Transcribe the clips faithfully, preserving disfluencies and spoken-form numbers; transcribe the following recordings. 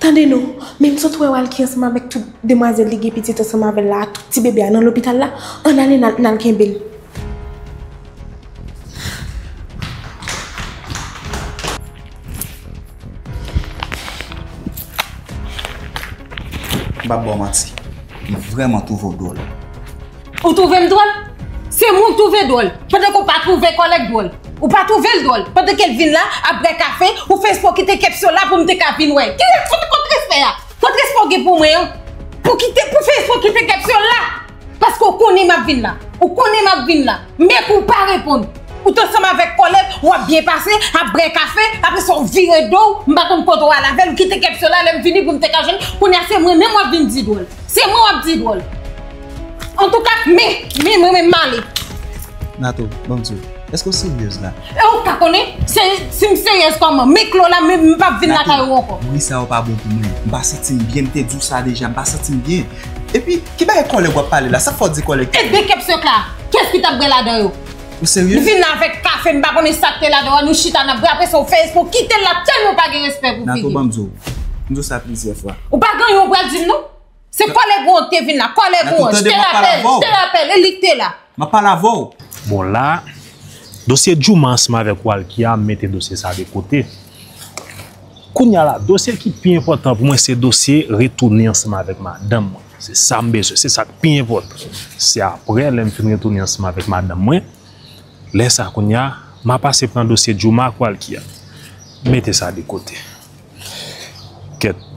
Tande non, men m sot wè Walky ansanm avèk tout demwazèl li gen pitit ansanm avè l la, tout ti bebe a nan lopital la, ann ale n al, n al kenbe l. M p ap ba w manti, m vrèman twouve w dwòl. Ou twouve m dwòl? Se mwen w twouve dwòl, pandan ke w pa twouve kòlèg dwòl. Ou pa twouve l dwòl, pandan ke l vin la, ap bwè kafe, ou fè espre w kite kèpsyon la pou m te ka vin wè. Kilès, kote, kote respè a? Kote respè w gen pou mwen an? Pou kite, pou fè espre w kite kèpsyon la? Paske w konnen m ap vin la. Ou konnen m ap vin la. Men ke w pa reponn. Ou t ansanm avèk kòlèg, w ap byen pase, ap bwè kafe, apre sa w vire do w, m pa konn kote w al avè l, ou kite kèpsyon la, lè m vini pou m te ka jwenn, kounye a se mwen menm w ap vin di dwòl. Se mwen w ap di dwòl. Antouka, men, men mwen menm m ale. Nato, ban m di w, èske w seryèz la? E ou ka konnen? Se, si m seryèz kòman? Men klo la, men m p ap vin lakay ou ankò. Bri sa yo pa bon pou mwen. M pa santi m byen, m te di w sa deja, m pa santi m byen. Epi, ki bagay kòlèg w ap pale la? Sa k fè w di kòlèg? E de kèpsyon la, kiyès ki t ap bwè ladan yo? Ou serye? M vin la avèk kafe, m pa konnen sa k te ladan an, nou chita n ap bwè, apre sa w fè espre w kite l la tèlman w pa gen respè pou figi m. Nato, ban m di w. M di w sa plizyè fwa. Ou pa gen yon pral di m non? Se kòlèg ou an ki te vin la, kòlèg ou an, je te rapèl, je te rapèl, e li k te la. M ap pale avè w. Bon la, dosye Jooma ansanm avèk Walky a, m mete dosye sa de kote. Kounye a la, dosye ki pi enpòtan pou mwen se dosye retounen ansanm avèk madanm mwen. Se sa m bezwen, se sa k pi enpòtan. Se aprè lè m fin retounen ansanm avèk madanm mwen, lè sa kounye a, m a pase pran dosye Jooma ak Walky a. Mete sa de kote. Kèt.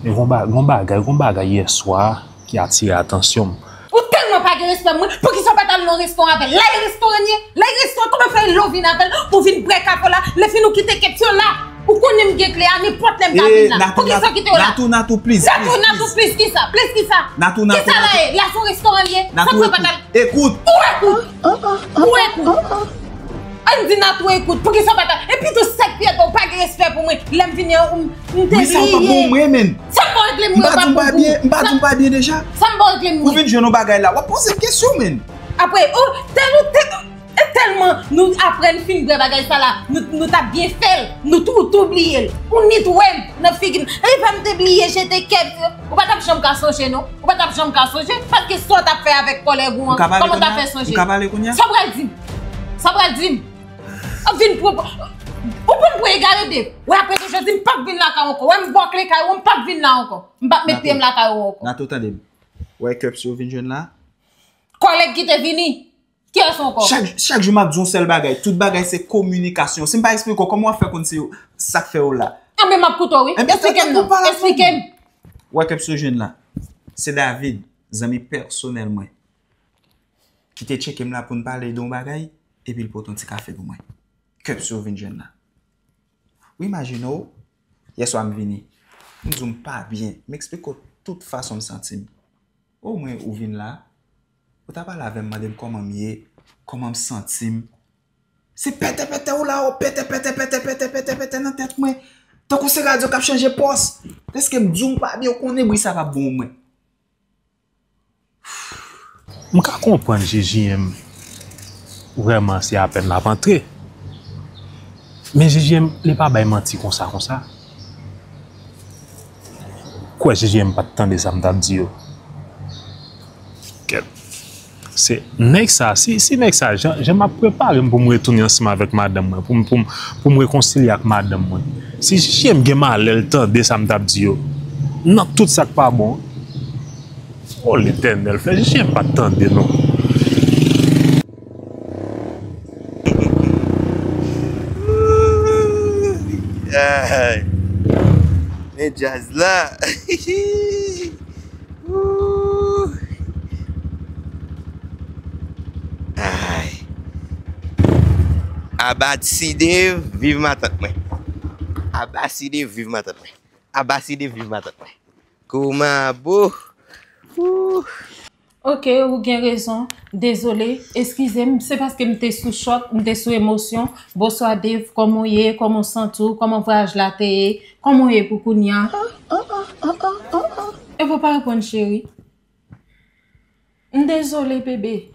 Gon bagay, gon bagay, gon bagay yèswa ki atire atansyon m. Ou tèlman pa gen respè mwen, poukisa w pa t al nan restoran avè l? La e restoran l ye? La e restoran, kòman fè lè w vin avè l, pou vin bwè kafe w la, lè fini w kite kèpsyon la? Ou konnen m gen kle a, nenpòt lè m ka vin la. Poukisa w kite w la? Natou, Natou, please. Natou, Natou, please, kisa? Please, kisa? Natou, Natou, kisa la ye? La se yon restoran l ye? Sa k fè w pa t al? Ekout. Ou ekout. Ou ekout. Ou ekout. Ann di Natou ekout, poukisa w pa ta? Epi tou sèk pyè tou, ou pa gen respè pou mwen. Lè m vini an, m te bliye. Wi, sa w pa bon mwen, menn. Sa m pa regle m, mwen pa bon pou ou. M pa di w pa byen deja. Sa m pa regle m, mwen. Ou vin jwenn yon bagay la, w ap poze kesyon, menn. Apre, ou, tèl ou, tèl, e tèlman nou apre n fin bwè bagay sa la, nou, nou t ap byen fè l, nou tou, tou bliye l. Ou nit wè m nan figi m. Epa m te bliye jete kèk, ou pa t ap janm ka sonje, non. Ou pa t ap janm ka sonje, paske sa w t ap fè avèk kòlèg ou an, kòman w t ap fè sonje? Sa w pral di m? Sa w pral di m? Ap vin pran, ou pran m pou egare de. Wè, apre tou, jodi, m p ap vin lakay ou ankò. Wè, m ba w kle kay ou, m p ap vin la ankò. M p ap met pye m lakay ou ankò. Nato, tande m. Wè kèps yo vin jwenn la? Kòlèg ki te vini. Kiyès ankò? Chak, chak jou m ap di w yon sèl bagay. Tout bagay se kominikasyon. Si m pa eksplike w, kòman w ap fè konn se sa k fè w la? Anben, m ap koute w, wi. Eksplike m non. Eksplike m. Wè kèps yo jwenn la? Se David, zanmi pèsonèl mwen, ki te tcheke m la pou n pale de yon bagay, epi l pote yon ti kafe pou mwen. Kèps yo vin jwenn la. Ou imajine w, yèswa m vini. M di w m pa byen. M eksplike w tout fason m santi m. O mwen ou vin la, ou ta pale avè m, mande m kòman m ye, kòman m santi m. Se pètè pètè ou la, o pètè pètè pètè pètè pètè pètè nan tèt mwen. Tankou se radyo k ap chanje pòs. Dèske m di w m pa byen, ou konnen bri sa p ap bon pou mwen. M ka konprann J J M vrèman se apèn l ap antre. Men J J M, li pa bay manti konsa konsa. Kwè J J M pa t tande sa m t ap di yo. Kèt. Se nèg sa, si, si nèg sa, jan, jan m ap prepare m pou m retounen ansanm avèk madanm mwen, pou m, pou m, pou m rekonsilye ak madanm mwen. Si J J M gen malè l tande sa m t ap di yo, nan tout sa k pa bon, O Letènèl, fè J J M pa t tande non. Ay, men djaz la. Ay. Abaside, viv matant mwen. Abaside, viv matant mwen. Abaside, viv matant mwen. Koumabo. Ok, ou gen rezon. Dezole, eskize m, se paske m te sou chòk, m te sou emosyon. Bonswa Dave, kòman w ye? Kòman w santi w? Kòman vwayaj la te ye? Kòman w ye pou kounye a? Epi w pa reponn cheri. M dezole bebe.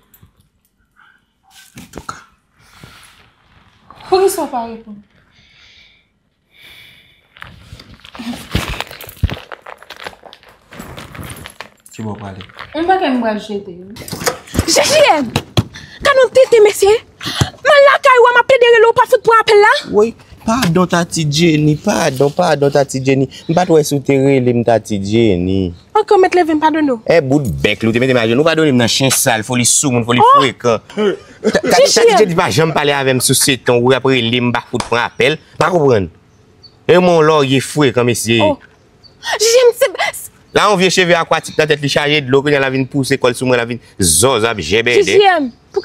Antouka. Poukisa w pa reponn? Ki bò w prale? M pa gen m pral jete. J J M! Gad yon tenten, mesye! M al lakay ou a, m ap plede rele w, ou pa fout pran apèl la? Woy, padon, Tati Jenny, padon, padon, Tati Jenny. M pa t wè si w te rele m, Tati Jenny. Ankò, mèt leve m padone w. E bout bèk li w te mete m ajenou, padone m nan chen sal, foli sou moun, foli frekan. Ta- ta- Tati Jenny pa janm pale avè m sou seton, ou ap rele m, m pa fout pran apèl. Pa konprann. E mwen yon lòrye frekan, mesye. J J M, se... La, yon vye cheve akwatik nan tèt li chaje dlo, kounye a l ap vin pouse kò l sou mwen, l ap vin zòz ap jèbèdè. J J M, pou...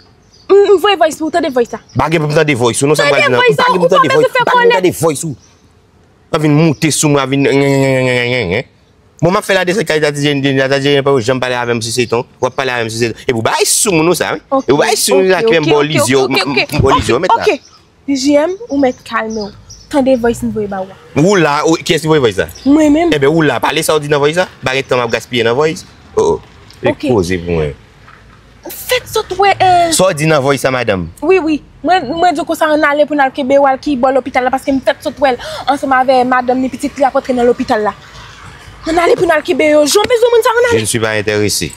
m, m voye voice pou ou, tande voice sa. Pa gen pou m tande voice ou, non, sa m pral di nan. M pa gen pou m tande voice ou, m pa gen pou m tande voice ou. W ap vin moute sou mwen, w ap vin... Bon, m ap fè ladesann kay Tati Jenny, Tati Jenny pa janm pale avè m sou seton, w ap pale avè m sou seton. Epi w bay sou moun ou sa, wi. Epi w bay sou moun la ki menm bò lizye w, m, m, m, bò lizye w mèt la. J J M, ou mèt kalme w. Tande voice m voye ba ou a. Ou la, ou, kiyès ki voye voice la? Mwen menm. Enben, ou la, pale sa w di nan voice la. Pa gen tan m ap gaspiye nan voice. Oh, oh. Fè koze pou mwen. Fèk sot wè, eh. Sa w di nan voice la, madanm? Wi, wi. Mwen, mwen di w konsa, ann ale pou n al kenbe Walky bò lopital la, paske m fèk sot wè l ansanm avè madanm ni pitit li ap antre nan lopital la. Ann ale pou n al kenbe yo. Jan bezwen moun sa, ann ale. Je ne suis pas intéressé.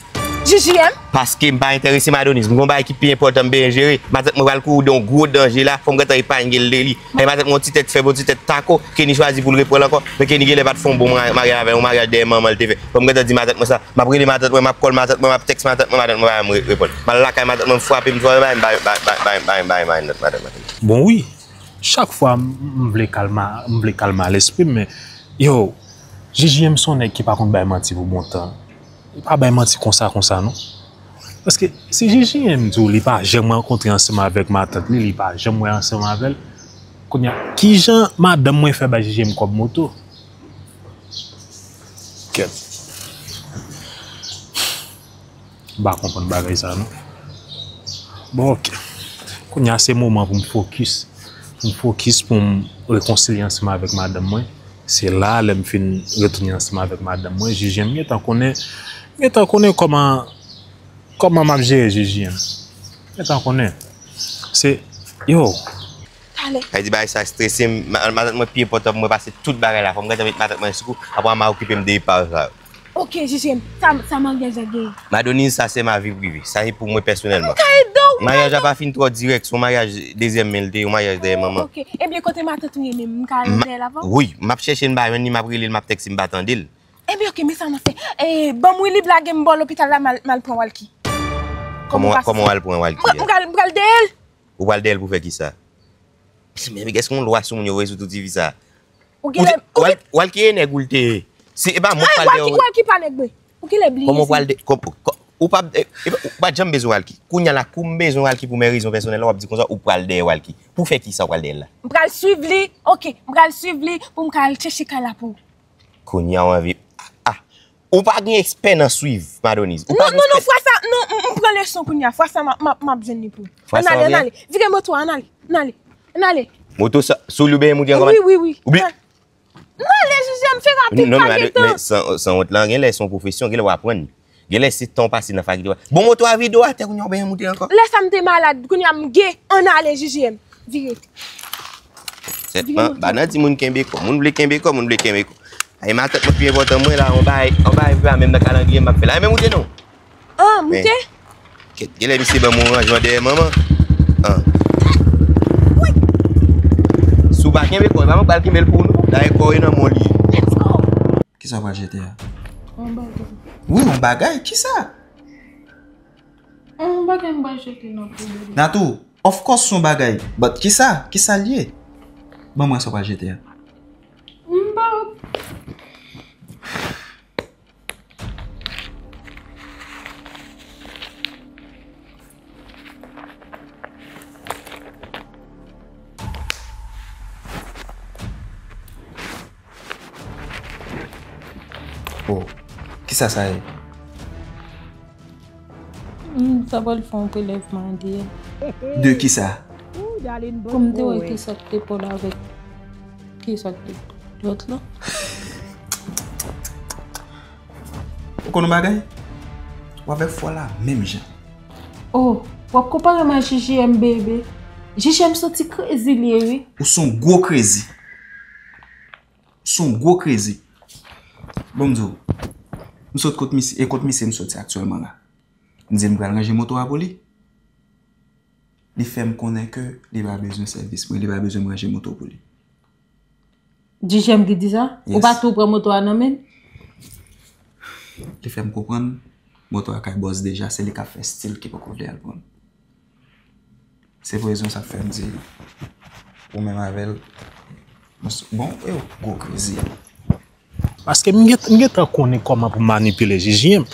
J J M. Paske m pa enterese, Madonis. M gon bagay ki pi enpòtan m bezwen jere. Matant mwen pral kouri de yon gwo danje la. Fò m gentan epanye l de li. E matant mwen yon ti tèt fèb, yon ti tèt tako. Kenny chwazi pou l reprann l ankò. Men Kenny genlè pa t fè yon bon ma- maryaj avè l, yon maryaj dèyè manman l te fè. Fò m gentan di matant mwen sa. M ap rele matant mwen, m ap call matant mwen, m ap text matant mwen, matant mwen pa janm re- reponn. M al lakay matant mwen, m frape, m frape, bay, bay, bay, bay, bay, bay, bay, bay, bay, matant mwen. Bon, wi. Chak fwa m, m vle kalma, m vle kalma lespri m, men, yo, J J M se yon nèg ki pa konn bay manti pou bon tan. Li pa bay manti konsa, konsa, non. Paske si J J M di w li pa janm rankontre ansanm avèk matant li, li pa janm wè ansanm avè l, kounye a, kijan madanm mwen fè bay J J M kòb moto? Kèt. M pa konprann bagay sa, non. Bon, ok. Kounye a, se moman pou m fokis. Pou m fokis, pou m rekonsilye ansanm avèk madanm mwen. Se la, lè m fin retounen ansanm avèk madanm mwen, J J M gentan konnen, gentan konnen kòman, kòman m ap jere J J M. Gentan konnen. Se, yo. Talè. Sa vle di bagay sa strese m. Ma- Matant mwen pi enpòtan pou mwen pase tout bagay la. Fò m gentan met matant mwen sou kou. Apre, m a okipe m de epa sa yo. Ok, J J M, sa, sa maryaj la genyen? Madonise, sa se ma vie privée. Sa se pou mwen pèsonèlman. M ka ede w, m ka ede w. Maryaj la pa fin twò dirèk, se yon maryaj dezyèm men l te ye, yon maryaj dèyè manman. Ok, ebyen kote matant ou ye menm, m ka al dèyè l avè w? Wi, m ap chèche l, m pa jwenn li, m ap rele l, m ap tèkse, m pa tande l. Ebyen ok, men sa n ap fè. E, ban m wi li lage m bò lopital la, m al, m al pran Walky. Kòman w al pran Walky a? M pral, m pral dèyè l. Ou pral dèyè l pou fè kisa? Men, men èske yon lwa sou moun yo voye sou tout tifi sa? Ou genlè, ou gen- Wal- Walky e nèg ou l te ye. Se, e pa mwen k pral dèyè w. Walky pa nèg mwen. Ou genlè bliye sa. Kòman w pral dèyè, kòm, kò- ou pa, e, e, ou pa t janm bezwen Walky. Kounye a la, kou m bezwen Walky pou mè rezon pèsonèl la, w ap di konsa, ou pral dèyè Walky. Pou fè kisa w pral dèyè l la? M pral swiv li, ok, m pral swiv li pou m ka al chèche kay la pou ou. Kounye a w anvi, ah, ah. Ou pa gen ekspè nan swiv, Madonise. Ou pa gen ekspè. Non, non, non, fwa sa, non, m, m pran leson kounye a. Fwa sa, m ap, m ap, m ap jwenn li pou ou. Fwa sa, ann ale, ann ale. Vire moto a, ann ale, ann ale, ann ale. Moto sa, sou li w benyen moute an kòman? Wi, wi, wi. Ou byen? Ann ale, J J M, fè rapid, pa gen tan. Non, non, men, men, san, sanwont lan, genlè se yon pwofesyon, genlè w aprann li. Genlè se tan w pase nan fakilte w. Bon, moto a vide w atè, kounye a w benyen moute ankò. Lè sa m te malad, kounye a m gen, ann ale, J J M. Vire. Sètman, pa nan di moun kenbe kò. Moun vle kenbe kò, moun vle kenbe kò. Ay, matant mwen pi enpòtan mwen la, on bagay, on bagay vre a, menm nan kalandriye m ap fè la. Ay, men moute non. Ah, moute? Kèt, genlè misye ban m yon ranjman dèyè manman. Ah. Si w pa kenbe kò, e pa mwen k pral kenbe l pou ou non. Dayè kò w e nan men w li ye. Let's go. Kisa w pral jete a? Yon bagay. Wi, yon bagay. Kisa? Yon bagay m pral jete nan poubèl. Natou, of course, yon bagay. But kisa? Kisa l ye? Ban mwen sa w pral jete a. M pa Oh, kisa sa ye? M ta pral fè yon prelèvman A D N. De kisa? Pou m te wè kisa k te pòl avèk kisa k te lòt lan. Ou konn yon bagay? W avèk fwa la menm jan. Oh, w ap konpare m a J J M, bebe. J J M soti krezi li ye, wi. Ou se yon gwo krezi. Ou se yon gwo krezi. Bon, m di w. M sot kot misye, e kot misye m soti aktyèlman la. M di l m pral ranje moto a pou li. Li fè m konnen ke li pa bezwen sèvis mwen, li pa bezwen m ranje moto pou li. Dijèm ki di sa? Ou pa tou pran moto a nan men l? Li fè m konprann moto a kay bòs deja, se li k ap fè stil ki poko vle al pran l. Se pou rezon sa k fè m di ou menm avè l. Bon, e w gwo krezi. Paske m gen, m gentan konnen kòman pou m manipile J J M.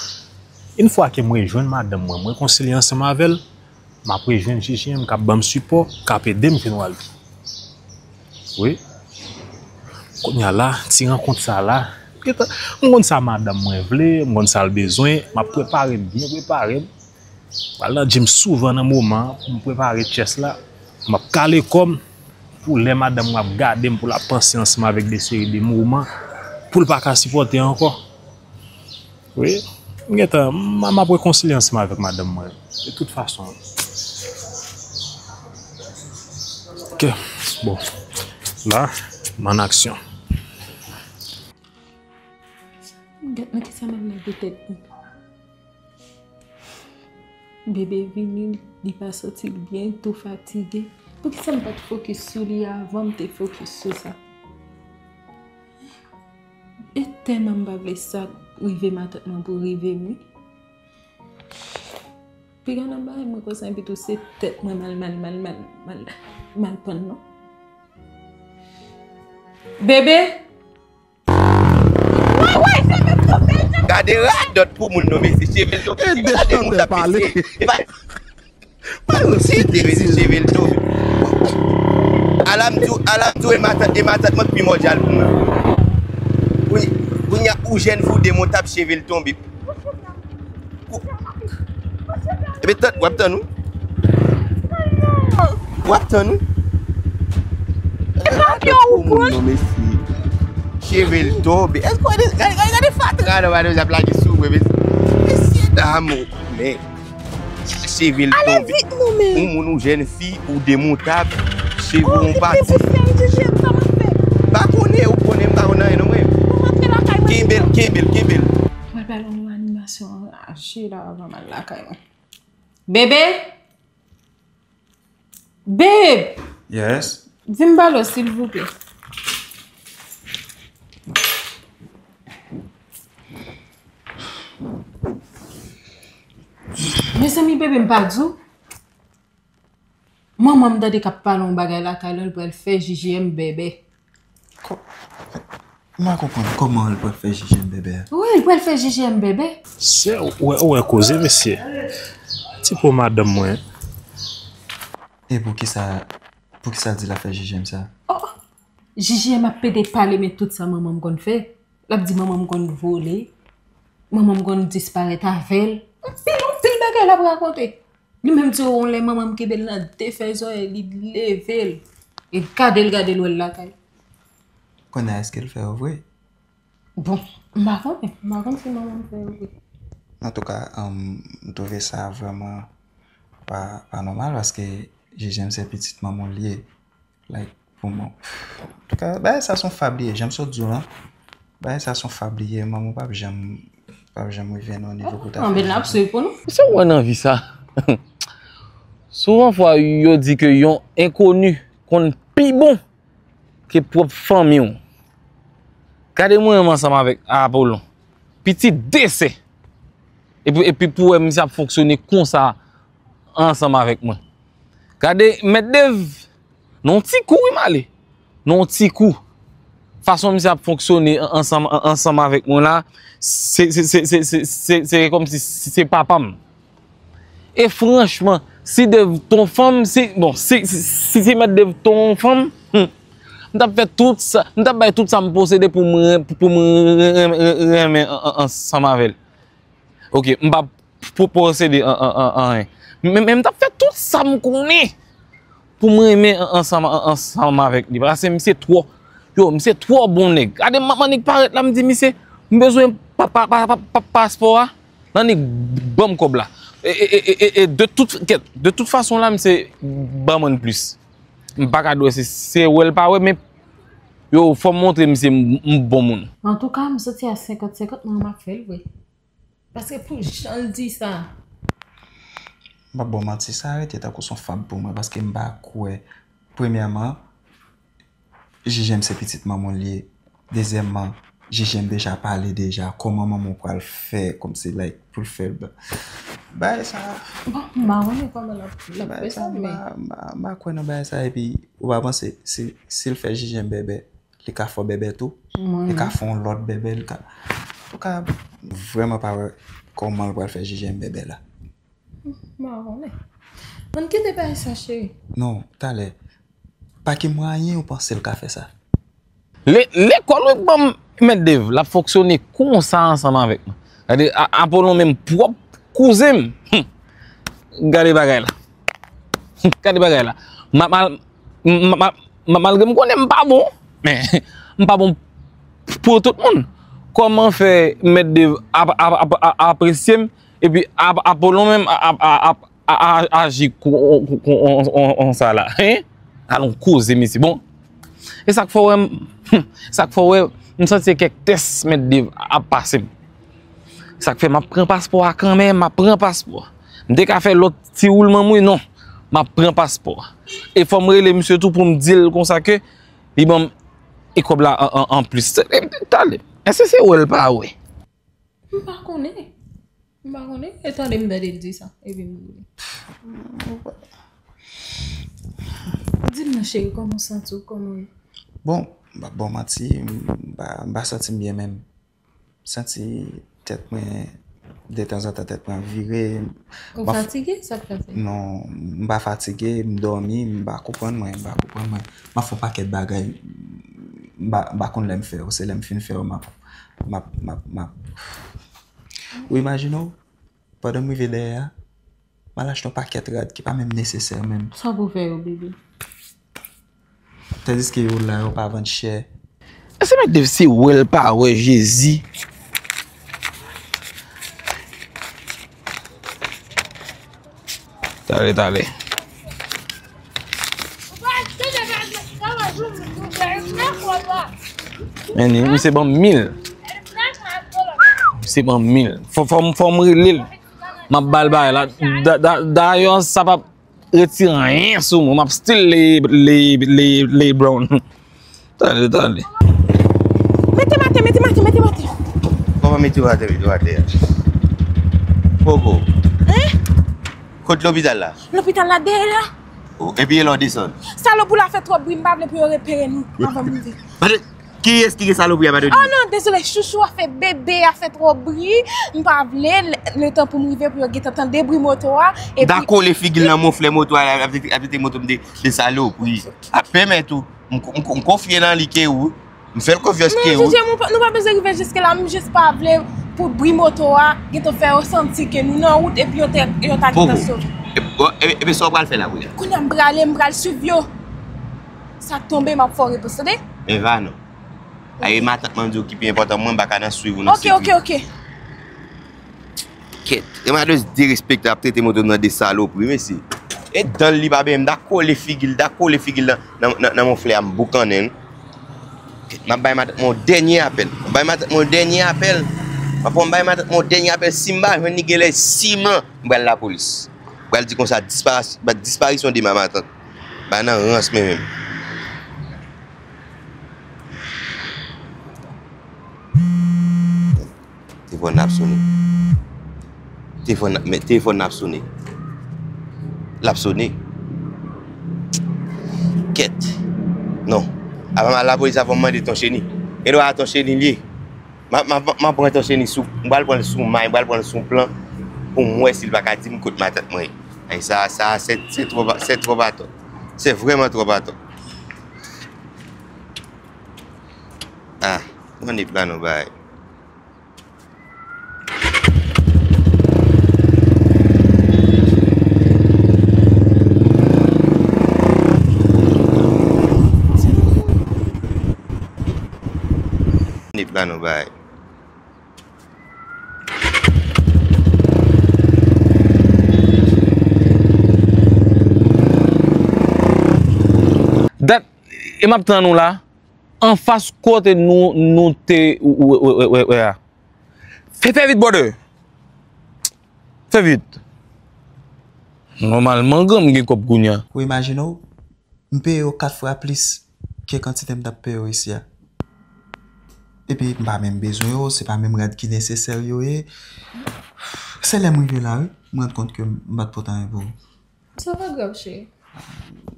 Yon fwa ke m rejwenn madanm mwen, m rekonsilye ansanm avè l, m ap rejwenn J J M k ap ban m sipò, k ap ede m jwenn Walky. Wi. Kounye a la, ti rankont sa la, m gentan, m konn sa madanm mwen vle, m konn sa l bezwen, m ap prepare m, byen prepare m. M al nan gym souvan nan moman an pou m prepare chest la. M ap kale kò m pou lè madanm mwen ap gade m, pou l ap panse ansanm avèk de seri de moman pou l pa ka sipòte ankò. Wi, m gentan, m, m ap rekonsilye ansanm avèk madanm mwen. De tout fason. Ok, bon. La, m an aksyon. Gad nan kisa m ap mete tèt mwen. Bebe vini, li pa santi l byen, tou fatige. Poukisa m pa t fokis sou li avan m te fokis sou sa? E tèlman m pa vle sa rive matant mwen pou rive m wi. Piga nan bagay mwen konsa epi tou se tèt mwen mal mal mal mal mal mal pann non. Bebe! Gade radòt pou moun non mesye, cheve l tonbe, gade moun ap pise. Cheve l tonbe. Ala m di w, ala m di w e matant, e matant mwen k pi mòdyal pou mwen. Kounye a ou jèn fi w demontab cheve l tonbe. Ebyen tann, w ap tann ou? W ap tann ou? Gade non mesye. Cheve l tonbe. Èske w gade, gade, gade fatra nan madanm ap lage sou mwen mesye. Mesye dam ou men. Cheve l tonbe. Yon moun ou jèn fi ou demontab. Cheve w pati. Pa konnen ou konnen m pa konn anyen non mwen. Kenbe l, kenbe l, kenbe l. Mwen pral yon animasyon anraje la avan m al lakay mwen. Bebe! Babe! Yes. Vin m pale w silvouplè. Mezanmi bebe m pa di w. Manman m tande k ap pale yon bagay lakay la, l pral fè J J M bèbè. M pa konprann kòman l pral fè J J M bèbè a. Wi, l pral fè J J M bèbè. Sè, ou wè, ou wè koze mesye. Ti po madanm mwen. E poukisa, poukisa l di l ap fè J J M sa? Oh, J J M ap pede pale men tout sa manman m konn fè. L ap di manman m konn vole, manman m konn disparèt avè l. Anpil, anpil bagay l ap rakonte. Li menm di yon lè manman m kenbe l nan de fèy zòrèy li leve l e gade l gade l wè l lakay. Kounye a èske l fè yo vre? Bon, m pa konnen, m pa konn si manman m fè yo vre. Antouka, m twouve sa vrèman pa, pa nòmal paske J J M se pitit manman w l ye. Like, pou mwen. Antouka, bagay sa se yon fab li ye, jan m sot di w lan. Bagay sa se yon fab li ye, manman w p ap janm, p ap janm rive nan yon nivo pou ta fè. Anben n ap swiv pou nou. Sa w wè nan vi sa? Souvan fwa yo di ke yon enkoni konn pi bon ke pwòp fanmi w. Gade mwen menm ansanm avèk Apollon. Pitit de sè. Epi, epi pou wè misye ap fonksyone konsa ansanm avèk mwen. Gade, mèt Dev, nan yon ti kou wi m ale. Nan yon ti kou. Fason misye ap fonksyone ansanm, ansanm avèk mwen la, se, se, se kòmsi se papa m. E franchman, si Dev t on fanm, si, bon, si, si, si, si mèt Dev t on fanm, hmm, m t ap fè tout sa, m t ap bay tout sa m posede pou m, pou m renmen ansanm avè l. Ok, m p ap posede anyen. Men, men m t ap fè tout sa m konnen pou m renmen ansanm, ansanm avèk li. Paske misye twò, yo, misye twò bon nèg. Gade m ap annik parèt la, m di misye, m bezwen pa, pa, pa, pa, pa, paspò a. Nan nik ban m kòb la. E, e, e, e, e de tout, kèt, de tout fason la, misye ban mwen plis. M pa ka di w se, se wè l pa wè, men yo, fò m montre misye m, m bon moun. Antouka, m santi a senkant senkant, mwen m ap fè l vre. Paske pou jan l di sa. M p ap ba w manti, sa rete tankou s on fab pou mwen, paske m pa kwè, premyèman, Jijèm se pitit manman w li ye. Dezyèmman, Jijèm deja pale deja. Kòman manman w pral fè, kòmsi, like, pou l fè l ba-, bagay sa? Bon, m pa konnen kòman l ap, l ap fè sa, men. M pa, m pa, m pa kwè nan bagay sa, epi, ou pa panse, si, si l fè Jijèm bèbè, li ka fè w bèbè tou? Li ka fè yon lòt bèbè, li ka, antouka, m vrèman pa wè kòman l pral fè Jijèm bèbè la. M pa konnen. Ann kite bagay sa, cheri. Non, talè. Pa gen mwayen ou panse l ka fè sa. Le-, lekòl, wi, ban m, Mèt Dev, l ap fonksyone konsa ansanm avèk mwen. Gade, A-, Apolon menm pwòp kouzen m. Hum. Gade bagay la. Gade bagay la. Ma-, ma-, ma-, ma-, ma-, malgre m konnen m pa bon, men m pa bon pou tout moun. Kòman fè Mèt Dev ap, ap, ap, ap, apresye m, epi Ap-, Apolon menm ap, ap, ap, ap a-, a-, aji kon, kon, kon, on, on, on sa la, hein? Al on koze, mesye. Bon, e sa k fè w wè m, hmm, sa k fè w wè m santi se kèk tès Mèt Dev ap pase m. Sa k fè m ap pran paspò a kanmenm, m ap pran paspò a. M te ka fè lòt ti woulman m wi, non. M ap pran paspò a. E fò m rele misye tou pou m di l konsa ke li ban m e kòb la an, an, anplis. E, e, talè. Èske se wè l pa wè? M pa konnen. M pa konnen. E tande m tande l di sa. Epi m di. Di m non, cheri, kòman w santi w? Kòman w ye? Bon, m p ap ba w manti, m pa, m pa santi m byen menm. M santi tèt mwen, detanzantan, tèt mwen ap vire. Ou fatige? Sa k pase? Non, m pa fatige, m dòmi, m pa konprann mwen, m pa konprann mwen. M ap fè yon pakèt bagay, m pa, m pa konn lè m fè yo, se lè m fin fè yo, m ap, m ap, m ap, m ap. Ou imajine w, pandan m rive dèyè a, m al achte yon pakèt rad ki pa menm nesesè menm. Sa pou fè yo, bebe? Tandiske yo la, yo pa vann chè. Èske Mèt Dev se wè l pa wè Jezi? Tale, tale. Men ni, misye ban m mil. Misye ban m mil. Fò, fò, fò m rele l. M ap ba l bagay la. Da-, da-, dayè, sa p ap retire anyen sou mwen. M ap still lay, lay, lay, lay brown. Tande, tande. Mete m atè, mete m atè, mete m atè. Kòman mete w atè, mete w atè a? Poko. Hein? Kot lopital la? Lopital la dèyè la. Oh, epi e lè w desann? Salopri la fè twòp bri, m pa vle pou yo repere nou anvan m rive. Kiyès ki gen salopri a, pa de. Oh non, dezole, chouchou a fè bebe, a fè twòp bri. M pa vle, le, letan pou m rive, pou yo gentan tande bri moto a. Epi. Da kole figi l nan moflè moto a, ap, ap, ap, moto m de, de salopri. Ap pèmèt ou. M, m, m konfye nan li ke ou. M fè l konfyans ke ou. Non, Jijèm, nou pa, nou pa bezwen rive jiske la. M jis pa vle pou bri moto a gentan fè yo santi ke nou nan wout epi yo te, yo ta gentan sove. E, e, epi sa w pral fè la, kounye a? Kounye a m prale, m pral swiv yo. Sa k tonbe, m ap fè w repons, tande? Men va non. Aye, matant mwen di w ki pi enpòtan, mwen m pa ka nan swiv ou nan swiv. Ok, ok, ok. Kèt, e madanm derespektan ap trete moto m nan de salopri, mesye. E dan l li pa benyen m, da kole figi l, da kole figi l nan, nan, nan, nan moflè a, m boukannen l. Kèt, m ap bay matant mwen yon dènye apèl. M ap bay matant mwen yon dènye apèl. M ap, m ap bay matant mwen yon dènye apèl. Si m pa jwenn li, genlè siman m pral lapolis. M pral di konsa, disparas-, disparisyon de ma matant. Bay nan rans mwen menm. Telefòn nan ap sone. Telefòn nan, men telefòn nan ap sone. L ap sone. Kèt. Non. Avan m al lapolis, avan m mande Ton Cheni. Gen dwa a Ton Cheni l ye. M a, m a, m a pran Ton Cheni sou, m pral pran l sou may, m pral pran l sou plan pou m wè si l pa ka di m kot matant mwen ye. Ay, sa, sa, c'est, c'est trop, c'est trop atò. C'est vraiment trop atò. Ah, mwen nèt la non bay. Nèt la non bay. Dat, e m ap tann ou la, anfas kote nou, nou te, wè, wè, wè, wè, wè a. Fè, fè vit, brother. Fè vit. Nòmalman, granm gen kòb kounye a. Ou imajine w, m peye yo kat fwa plis ke kantite m t ap peye yo isi a. Epi m pa menm bezwen yo, se pa menm rad ki nesesè yo ye. Se lè m rive la, wi, m rann kont ke m pa t pote anyen pou ou. Sa pa grav, cheri.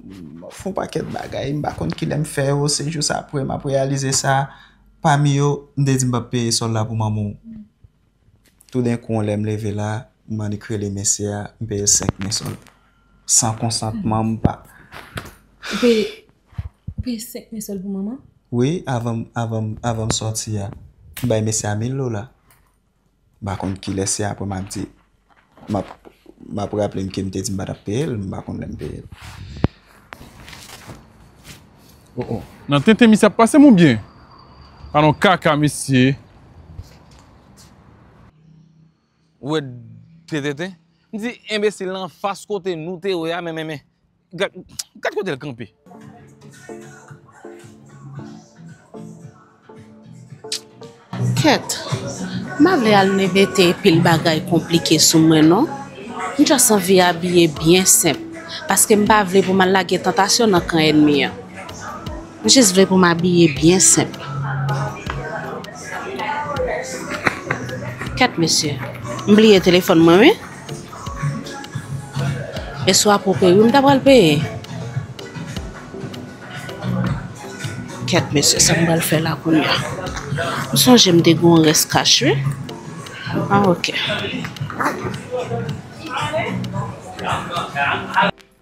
M ap fè yon pakèt bagay, m pa konn kilè m fè yo, se jis apre m ap reyalize sa. Pami yo, m te di m p ap peye sòl la pou manman w. Toudenkou, lè m leve la, m annik rele mesye a, m peye l senk mil sòl. San konsantman m pa. Ou peye, ou peye senk mil sòl pou manman? Wi, avan, avan, avan m sòti a, m bay mesye a mil dola. M pa konn kilè se apre m ap di, m ap, m ap raple m ke m te di m pa t ap peye l, m pa konn lè m peye l. Oh, oh. Nan tenten misye ap pase m oubyen? Alon kaka, mesye. Ou wè tenten? M di enbesil lan anfas kote nou te wè a, men, men, men. Gad, gad kote l kanpe. Kèt, m pa vle al mete pil bagay konplike sou mwen non. M just anvi abiye byen senp, paske m pa vle pou m al lage tantasyon nan kan ènmi an. M jis vle pou m abiye byen senp. Kèt mesye, m bliye telefòn mwen wi. E sou Apple Pay wi m ta pral peye. Kèt mesye, sa m pral fè la kounye a? M sonje m te gen yon rès kach wi. Ah, ok.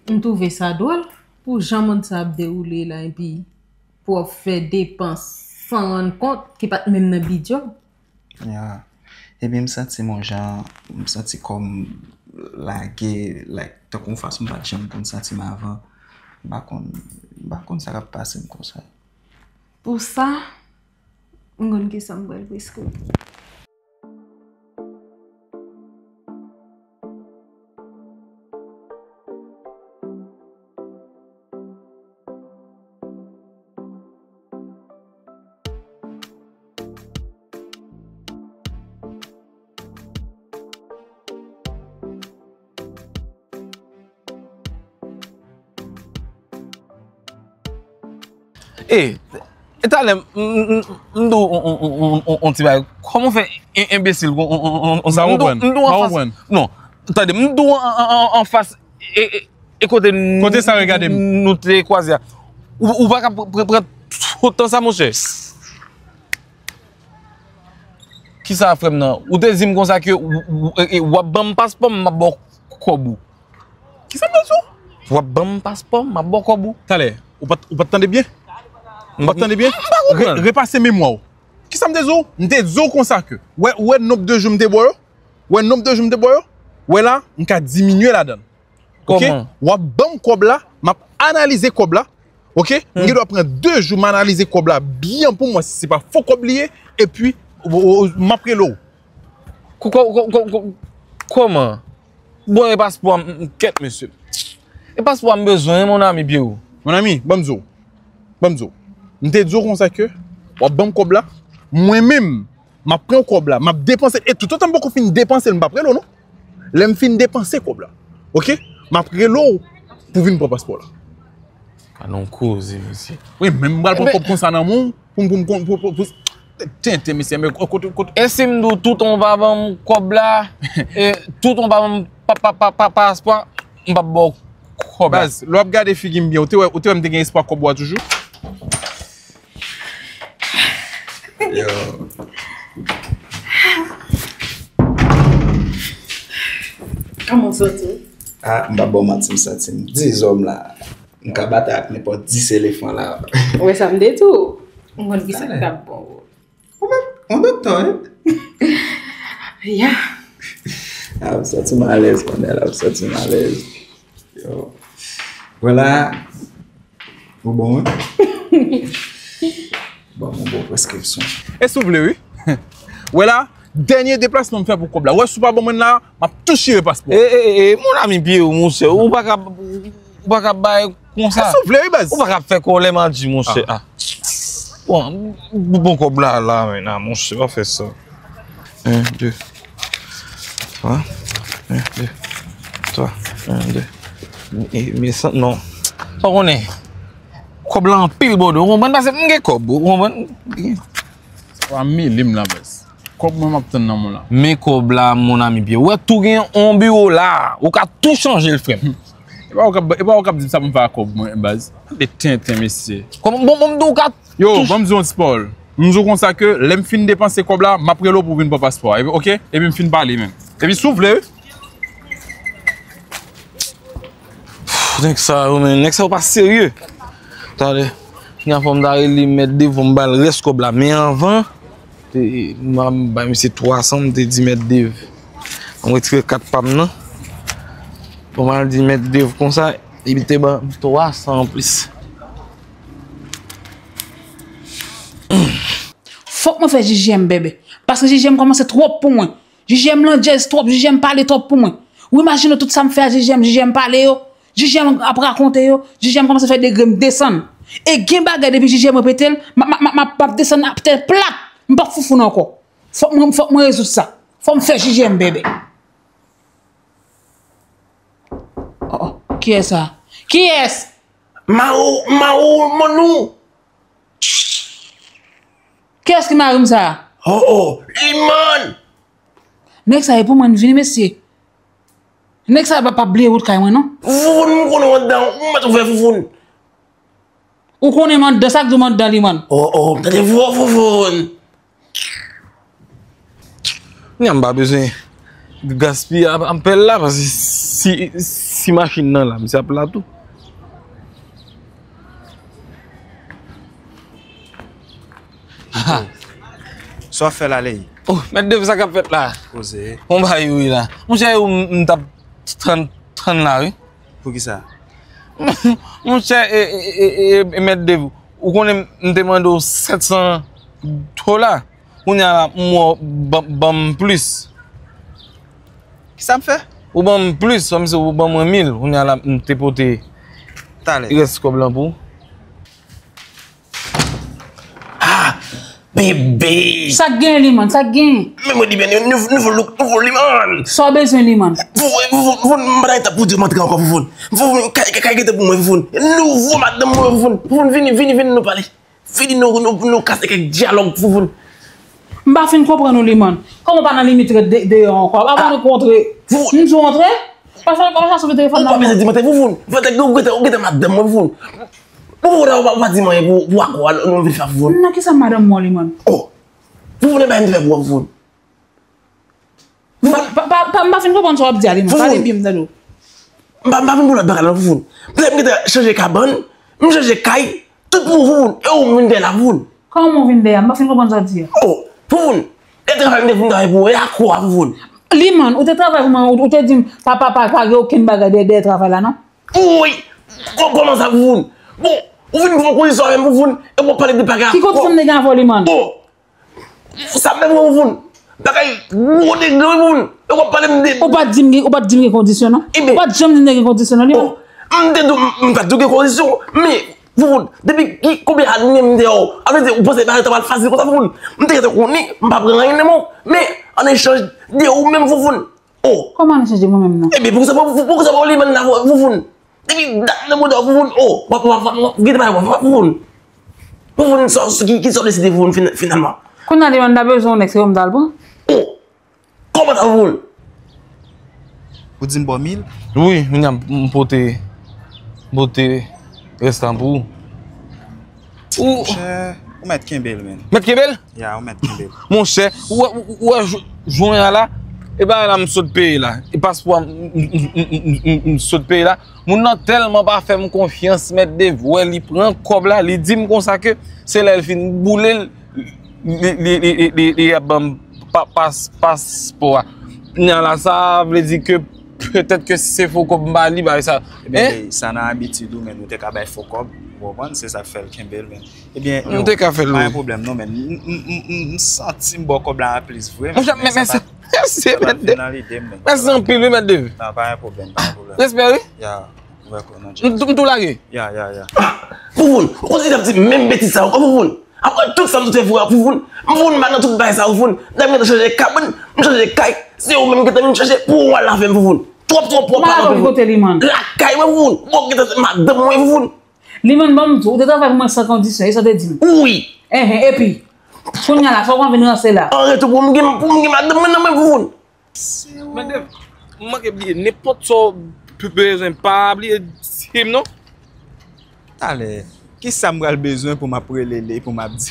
M twouve sa dwòl pou jan mond sa ap dewoule la, epi pou w ap fè depans san rann kont ki pa t menm nan bidjè w. Ya. Epi m santi m yon jan, m santi kò m lage, like, tankou yon fason m pa t janm konn santi m avan. M pa konn, m pa konn sa k ap pase m konsa. Pou sa, m konn kisa m pral preskri. E, e talè, m, m, m, m di w on, on, on, on, on ti bagay. Kòman w fè en, enbesil kon, on, on, on, on, m di w, m di w anfas. Non, tande, m di w an, an, an, anfas, e, e, e kote n, kote sa regade m? Nou te kwaze a. Ou, ou pa ka pr-, pr-, pran tout tan sa, monchè. Kisa, frè m nan? Ou te di m konsa ke w, w, e, e, w ap ban m paspò m, m ap ba w kòb ou. Kisa m te di w? W ap ban m paspò m, m ap ba w kòb ou. Talè, ou pa t, ou pa t tande byen? Ou pa t tande byen? M pa konprann. Re-, repase memwa w. Kisa m te di w? M te di w konsa ke, wè, wè nonb de jou m te ba w yo? Wè nonb de jou m te ba w yo? Wè la, m ka diminye ladan l. Ok? Kòman? W ap ban m kòb la, m ap analize kòb la. Ok? M gendwa pran de jou, m analize kòb la byen pou m wè si se pa fo kòb li ye, epi, o, o, o, m ap rele w. Ko-, ko-, ko-, ko-, ko-, kòman? Bon, e paspò a m, m, kèt, mesye. E paspò a m bezwen, mon ami, pye w. Mon ami, ban m di w. Ban m di w. M te di w konsa ke w ap ban m kòb la. Mwen menm, m ap pran kòb la, m ap depanse l. E toutotan m poko fin depanse l, m p ap rele w, non. Lè m fin depanse kòb la, ok, m ap rele w pou vin pran paspò la. Gad on koze, mesye. Wi, men m pral pran kòb konsa nan men w, pou m, pou m, pou, pou, pou, pou, tenten, mesye, men kote, kote. E si m di w toutan w pa ban m kòb la, e toutan w pa ban m pa, pa, pa, pa, paspò, m p ap ba w kòb la. Baz, lè w ap gade figi m byen, ou te wè, ou te wè m te gen espwa kòb ou a toujou? Yo. Kòman w santi w? Ah, m pa ba w manti, m santi m dezòm la. M ka batay ak nenpòt dis elefan la. Ou wè sa m te di w? M konn kisa k t ap bon pou ou. Ou menm, yon doktè, wi. Ya. Ah, m santi m alèz, pandan la, m santi m alèz. Yo. Vwala. Ou bon, wi. Bon, m bon preskripsyon. E si w vle, wi. Wè la, dènye deplasman m fè pou kòb la. Wè, si w pa ban mwen la, m ap tou chire paspò. E, e, e, e, mon ami, pye w, monchè. Ou pa ka, ou pa ka bay konsa. E si w vle, wi, baz. Ou pa ka fè kòlè, m a di, monchè. Ah. Bon, bon kòb la, la, men, la, monchè, pa fè sa. En, de, twa, Twa, en, de. E, men san, non. Sa w konnen, kòb la anpil, Bòdo, ou konprann? Paske m gen kòb, ou konprann? Sa pa mele m la, baz. Kòb mwen m ap tann nan men w la. Men kòb la, mon ami Pierre. Ou wè, tou gen yon biwo la. Ou ka tou chanje l, frè m. E pa ou k ap, e pa ou k ap di m sa pou m fè ak kòb mwen, baz. De tenten, mesye. Kòman, bon, bon, m di w ka Yo, tou ban m di w yon ti pawòl. M di w konsa ke lè m fin depanse kòb la, m ap rele w pou w vin pran paspò a, epi, oke? Epi m fin pale menm. Epi si w vle, wi. Pff, nèg sa yo, men, nèg sa yo pa serye. Talè, gen fò m ta rele Mèt Dev pou m ba l rès kòb la. Men anvan, te, m a bay misye twa san, m te di Mèt Dev. M retire kat pa m nan. Pou m al di Mèt Dev konsa, epi te ban m twa san anplis. Fòk mwen fè J J M bèbè. Paske J J M kòmanse twòp pou mwen. J J M landjèz twòp, J J M pale twòp pou mwen. Ou imajine tout sa m fè a J J M, J J M pale yo, J J M ap rakonte yo, J J M kòmanse fè degre m desann. E gen bagay depi J J M repete l, m ap desann atè plat. M p ap foufoun ankò. Fòk mwen, fòk mwen rezoud sa. Fòk m fè J J M bèbè. Oh, oh. Kiyès sa? Kiyès? Mao, Mao, Manou. Kiyès ki mari m sa? Oh, oh, Limann. Nèg sa e pou mwen vini, mesye. Nèg sa pa, pa bliye wout kay mwen, non. Foufoun, m konnen w anndan, ou mèt ouvè Foufoun. Ou konnen m anndan, sa k di w m anndan, Limann? Oh, oh, m tande vwa Foufoun. Kounye a m pa bezwen gaspiye ap- apèl la, paske si, si machin nan la, misye ap la tou. Sa w ap fè la, Ley? Oh, Mèt Dev, sa k ap fèt la? Koze. Yon bagay ou ye la. Monchè, ou m t ap tann, tann la, wi. Poukisa? Monchè, e, e, e, e, e, Mèt Dev, ou konnen m te mande w sèt san dola. Kounye a la, m wè w ban, ban m plis. Kisa m fè? Ou ban m plis, kòmsi ou ban mwen mil. Kounye a la, m te pote Talè. Rès kòb lan pou ou. Ah! Bebe! Sa k genyen, Limann? Sa k genyen? Men mwen di byen, nouvo, nouvo look, nouvo Limann! Sa w bezwen, Limann? Foufoun, foufoun, foufoun, m pa nan eta pou di m antre ankò, foufoun. Foufoun, kay, kay, kay gentan pou mwen, foufoun. Nouvo madanm mwen, foufoun. Foufoun, vini, vini, vini, nou pale. Vini, nou, nou, nou kase kèk dyalòg, foufoun. M pa fin konprann ou, Limann. Kòman w pa nan limit ret de, deyò ankò? Avan nou kontre, m di w antre? Pase, pase sou telefòn nan. Ou pa bezwen di m antre, foufoun. Fè tèt ou gentan, ou gentan madanm mwen, foufoun. Bon, ou pa, ou pa di m anyen pou, pou akò a nou vin fè a, foufoun. Nan kisa madanm mwen, Limann? Oh! Foufoun, e bagay m te fè pou ou, foufoun. Foufoun. Pa, pa, pa, m pa fin konprann sa w ap di a, Limann. Pale byen, m tande w. M pa, m pa vin pou lòt bagay la, foufoun. Lè m gentan chanje kabann, m chanje kay, tout pou ou, foufoun. E ou m vin dèyè la, foufoun. Kòman w vin dèyè m? M pa fin konprann sa w ap di a. Oh! Foufoun! E travay m te vin travay pou ou, e akò a, foufoun. Limann, ou te travay pou mwen, ou, ou te di m, pa, pa, pa, pa gen okenn bagay dèyè, dèyè travay la, non? Woy! Kò-, kòman sa, foufoun? Bon, ou vin pou yon kondisyon avè m, foufoun, e w ap pale de bagay akò. Ki kondisyon m te gen avè w, Limann? Oh! Sa menm, foufoun. Bagay gwo degre, foufoun. E w ap pale m de. Ou pa t di m gen, ou pa t di m gen kondisyon, non. Ou pa t janm di m te gen kondisyon, non, Limann. Oh! M te di w, m, m pa t di w gen kondisyon, men Foufoun, depi ki, konbyen ane m deyò? A vle di, ou panse bagay sa pral fasil konsa, Foufoun? M te gentan konnen, m pa pran anyen nan men w. Men, an echanj de ou menm, Foufoun. Oh! Kòman an echanj de mwen menm nan? Ebyen, poukisa, pou, poukisa pa w li menm nan, Foufoun? Depi dat m nan bouda w, Foufoun, oh! W ap, w ap, w ap, w ap, gete bagay, w ap, w ap, Foufoun. Foufoun, sa, ki, ki sa w deside, Foufoun, fin-, finalman? Kounye a, Limann ta bezwen yon nèg, se ou m ta al pran. Oh! Kòman sa, Foufoun? Ou di m ba w mil? Wi, kounye a m pote, pote rès la pou ou. Ou. Monchè, ou mèt kenbe l, menn. Mèt kenbe l? Ya, ou mèt kenbe l. Monchè, ou wè, ou, ou wè jou-, jounen an la, e bagay la m sot peye la. E paspò a m, m, m sot peye la. Moun nan tèlman pa fè m konfyans, Mèt Dev, wè li pran kòb la, li di m konsa ke se lè l fin boule l, li, li, li, li, li, li ap ban m pa, pas, paspò a. Kounye a la, sa vle di ke petèt ke si se fo kòb m ba li, bagay sa. Ebyen, sa nan abitid ou, menn, ou te ka bay fo kòb, ou konprann? Se sa k fè l kenbe l, menn. Ebyen, yo, pa gen pwoblèm, non, menn. M, m, m, m, m santi m ba w kòb la an plis vre, menn. Monchè, men, men, sa pa, mèsi, sa pa t vin nan lide m, menn. Mèsi anpil, wi, Mèt Dev. Non, pa gen pwoblèm, pa gen pwoblèm. Respè, wi. Ya, ou wè kò nan djaz. M tou, m tou lage. Ya, ya, ya. Ah! Foufoun, ou kontinye ap di menm betiz sa yo ankò, Foufoun. Apre tout sa m te fè pou ou, Foufoun, m Foufoun, m pa nan tout bagay sa, Foufoun. Dayè m gentan chanje kabann, m chanje kay, se ou menm ki te vin chache pou ou al avè m, Foufoun. Twòp, twòp, twòp, pa nan Foufoun. Kote li, man? Lakay mwen, Foufoun. Bon, gentan se madanm mwen, Foufoun. Li, man, ban m di w, ou te travay pou mwen san kondisyon, e sa w te di m? Wi. Enhen, epi, kounye a la, sa w konn vin ranse la? An retou, pou m gen, pou m gen madanm mwen nan men, Foufoun. Mande, m manke bliye nenpòt sa w bezwen, pa bliye di m non. Talè, kisa m pral bezwen pou m ap rele li, pou m ap di?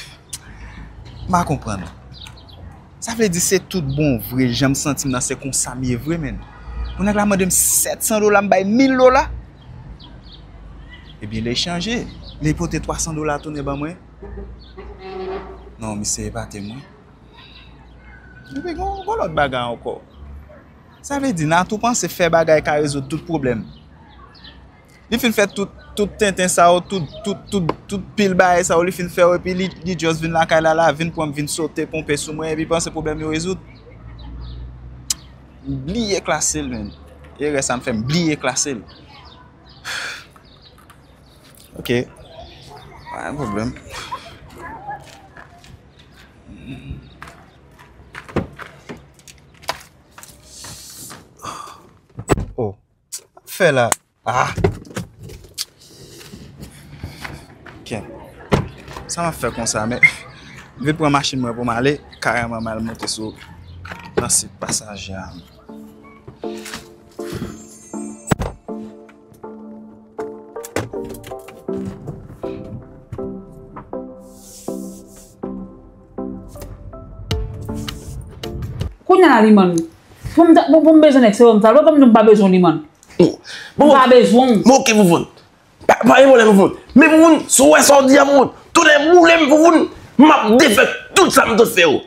M pa konprann. Sa vle di se tout bon vre, jan m santi m nan, se konsa m ye vre, menn. Pou nèg la mande m sèt san dola, m bay mil dola. Ebyen, lè chanje, lè pote twa san dola tounen ban mwen. Non, misye epate mwen. Epi gon, gon lòt bagay ankò. Sa vle di, Natou panse fè bagay ka rezoud tout pwoblèm. Li fin fè tout, tout tenten sa yo, tout, tout, tout, tout pil bagay sa yo, li fin fè yo, epi li, li just vin lakay la, la vin pran m, vin sote, ponpe sou mwen, epi panse pwoblèm yo rezoud. M bliye klase l, menn. Erè sa m fè, m bliye klase l. Ok. Pa gen pwoblèm. Oh. Fè la. Ah. Ok. Sa m ap fè konsa, men m vin pran machin mwen pou m ale, kareman m al monte sou nan sit pasaje a. Kounye a la, li, man. Pou m ta, pou, pou m bezwen nèg, se pou m ta, lè kòm nou m pa bezwen li, man. M pa bezwen w. Bon, ok, Foufoun. Pa, pa gen pwoblèm, Foufoun. Men, Foufoun, si w wè sa w di a, Foufoun, tounen boule m, Foufoun. M ap defè tout sa m te fè yo.